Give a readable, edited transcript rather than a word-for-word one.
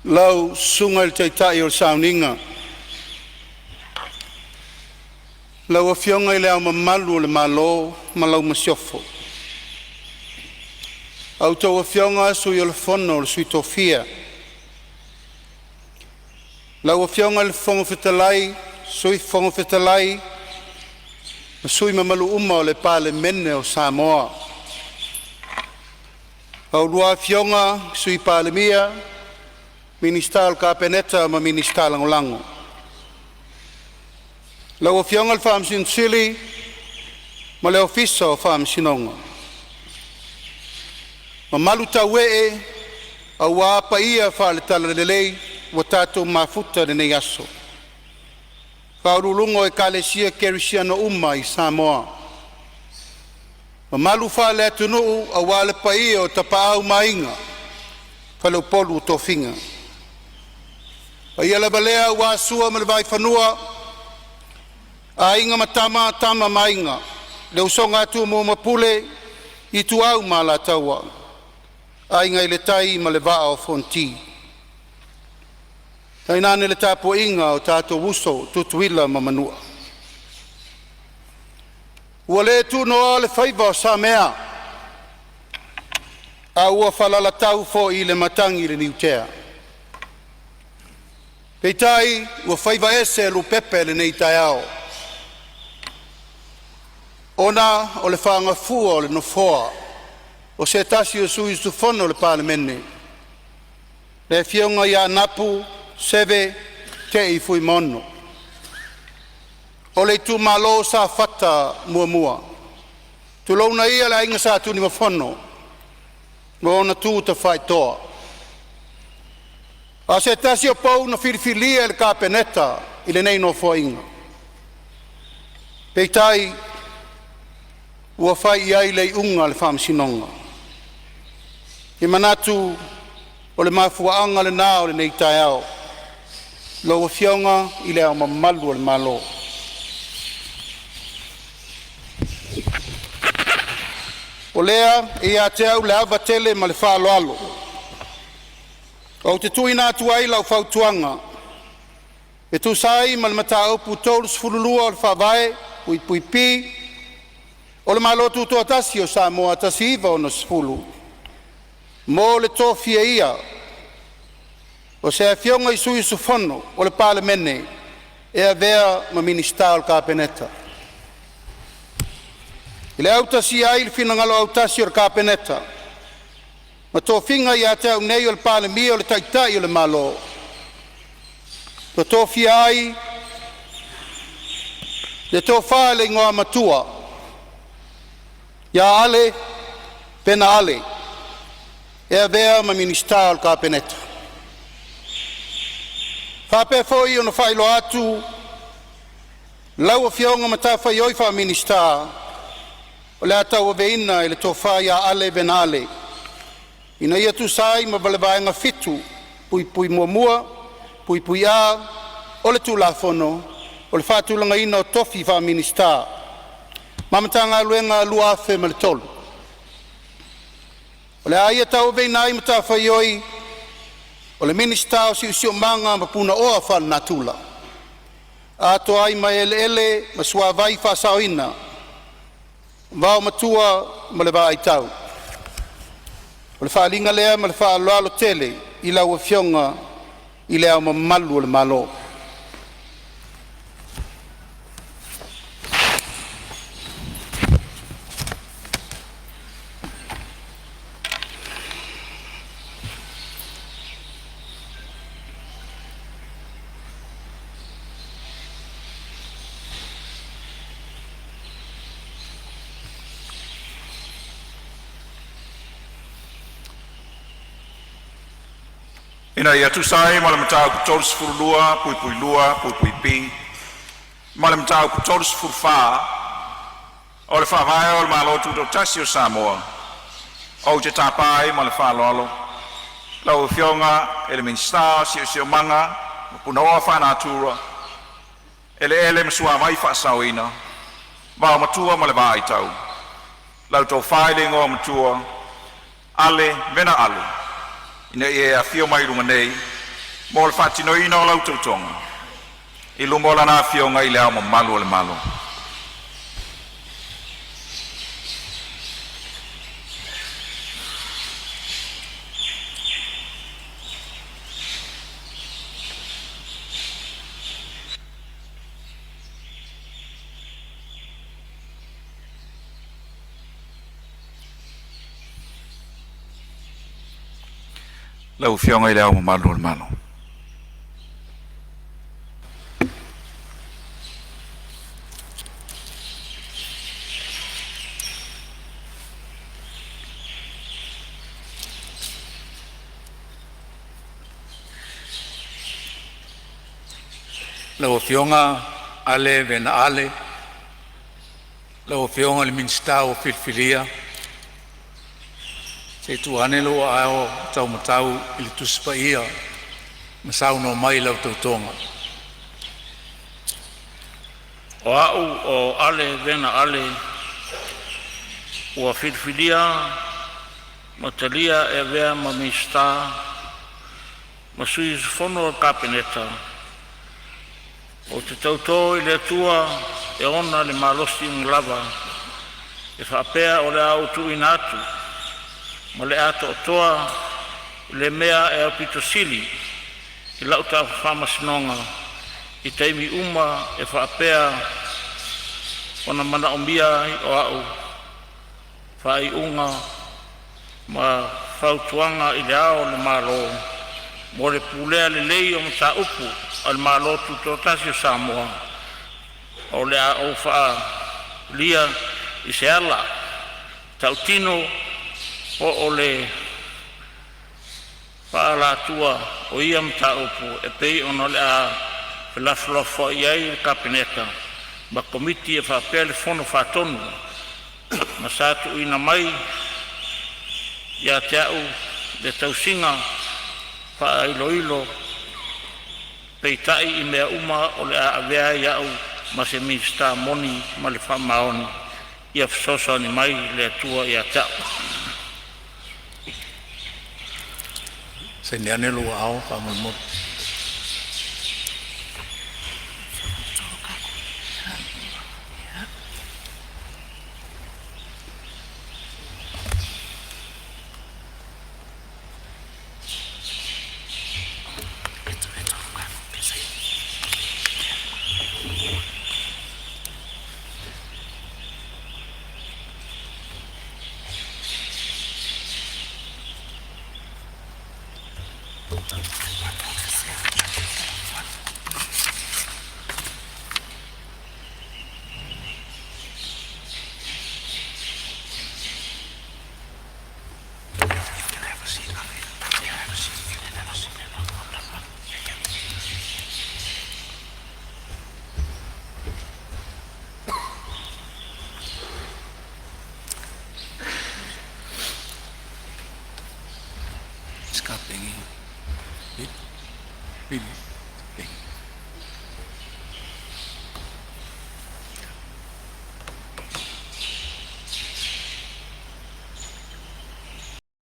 Lau Susuga i le Taitai o le Sauniga, lau Afioga i Le Ao Mamalu o le Malo ma lau Masiofo, a outou Afioga i Sui o le Fono a Sui Tofia, lau Afioga i le Fofoga Fetalai, Sui Fofoga Fetalai ma sui usufono mamalu uma o le Palemene o Samoa. A oulua Afioga i le Sui Palemia, Minisita o le Kapeneta ma Minisita Lagolago. Lau Afioga i le Faamasino Sili ma le Ofisa o Faamasinoga. Mamalu tauee aua paia faale-Talalelei ua tatou mafuta i lenei aso, faauluuluga o Ekalesia Kerisiano uma i Samoa, mamalu faaleatunuu aua le paia o Tapaau ma Aiga, Faleupolu o tofiga. O paia lava lea aua Sua ma le Vaifanua, Aiga ma Tama, Tama ma Aiga, le usoga a Tumua ma Pule, Ituau ma Alataua, Aiga i le Tai ma le Vaa o Fonoti, tainane le tapuaiga a o tatou uso, Tutuila ma Manua. Ua le tunoa le faiva o Samea, a ua falalatau foi le matagi i le niutea, peitai ua faiva ese lupepe o lenei taeao, ona o le faagafua o le Nofoa o se tasi o sui usufono o le Palemene, le Afioga ia Anapu Seve Te'i Fuimaono o le itumalo o Safata 1. Tulouna ia le aiga Sa Tunumafono ma ona tu tafaitoa. A o se tasi o pou na filifilia e le Kapeneta i lenei Nofoaiga, peitai ua fai i ai le iuga a le faamasinoga. E manatu o le mafuaaga lena o lenei taeao, lau Afioga i Le Ao Mamalu o le Malo. O lea e ia te au le ava tele ma le faaaloalo ou te tuuina atu ai lau fautuaga e tusa ai ma le Mataupu 32 o le Faavae (p) o le Malo Tutoatasi o Samoa 1960 mo le tofialia o se Afioga i Sui Usufono o le Palemene e avea ma Minisita o le Kapeneta. I le autasia ai o le finagalo autasi o le Kapeneta ma tofiga ia te au nei o le Palemia o le Taitai o le Malo, ua tofia ai le Tofa i le Igoamatua Ale Vena Ale e avea ma Minisita o le Kapeneta. E faapea foi ona faailoa atu lau Afioga matafaioi faa-Minisita o le a tauaveina e le Tofa Ale Vena Ale, ina ia tusa ai ma le Vaega 7(1)(a) o le Tulafono o le Faatulagaina o Tofi Faa-Minisita ma Matagaluega 2003. O le a ia tauaveina ai matafaioi o le Minisita o Siosiomaga ma Punaoa Faalenatura, atoa ai ma eleele ma suavai faasaoina, vaomatua ma le vaai tau. O le faaaliga lea ma le faaaloalo tele i lau Afioga i Le Ao Mamalu o le Malo. Ina ia tusa ai ma le Mataupu 32(2)(b) ma le Mataupu 34 o le Faavae o le Malo Tutoatasi o Samoa, ou te tapa ai ma le faaaloalo lau Afioga i le Minisita o Siosiomaga Punaoa Faalenatura, Eleele ma Suavai Faasaoina, Vaomatua ma le Vaai Tau, lau Tofa i le Igoamatua Ale Vena Ale, ina ia e afio mai i luga nei mo le faatinoina o lau tautoga i luma o Lana Afioga i Le Ao Mamalu o le Malo. Lau Afioga i Le Ao Mamalu o le Malo. Lau Afioga Ale Vena Ale, lau Afioga i le Minisita ua filifilia, se i tuu ane lou aao taumatau i le Tusi Paia ma saunoa mai i lau tautoga. O A'u o Ale Vena Ale, ua filifilia ma talia e avea ma Minisita ma Sui Usufono o le Kapeneta, ou te tauto i le Atua e ona le malosi uma lava, e faapea o le a ou tuuina atu ma le atoatoa i le mea e aupito sili i la'u faamasinoga i taimi uma e faapea ona manaomia ai o a'u faaiuga ma fautuaga i Le Ao o le Malo mo le pulea lelei o mataupu a le Malo Tutoatasi o Samoa. O le a ou faaalia i se ala ta'utino po o le faaalatua o ia mataupu e pei ona o le a felafolafoai ai le Kapeneta ma Komiti faapea le Fono Faatonu, ma sa tuuina mai ia te a'u le tausiga faailoilo. Peitai, i mea uma o le a avea ai a'u ma se Minisita moni ma le faamaoni, ia fesoasoani mai le Atua ia te a'u. Saini ane lou aao faamolemole.